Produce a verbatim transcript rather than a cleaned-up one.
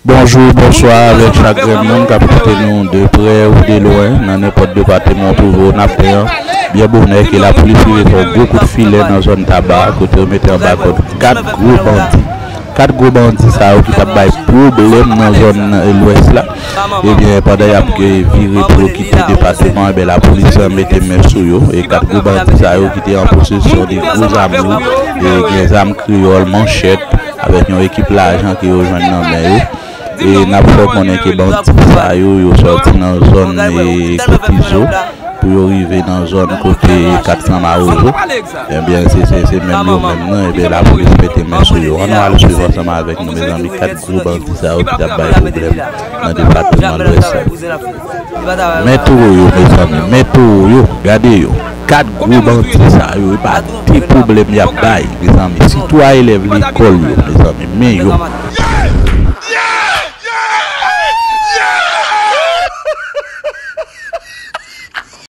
Bonjou, bonswa avèk chak grenn moun k ap koute nou de prè ou de lwen, nan nenpòt depatman w twouve w nan peyi an. Byen bonè ke lapolis rive fè yon gwo kout filè nan zòn Taba, kote yo mete anba kòd kat gwo bandi. Kat gwo bandi sa yo ki t ap bay pwoblèm nan zòn Lwès la. Ebyen, pandan y ap, eh, vire pou yo kite depatman, ebyen, lapolis mete men sou yo. E kat gwo bandi sa yo ki te an posesyon de gwo zam loud, e gen zam kreyòl, manchèt, avèk yon ekip lajan ke yo jwenn nan men yo. E n ap fè konnen ke bandi sa yo, yo sòti nan zòn, e, Kokizo pou yo rive nan zòn kote kat san Mawozo. Ebyen, se, se, se menm yo menm nan, ebyen, lapolis mete men sou yo. Ann nou al swiv ansanm avèk nou, mezanmi, kat gwo bandi sa yo ki t ap bay pwoblèm nan depatman Lwès la. Men towo yo, mezanmi, men towo yo, gade yo. Kat gwo bandi sa yo, e pa de pwoblèm y ap bay, mezanmi. Sitou a elèv lekòl yo, mezanmi, men yo.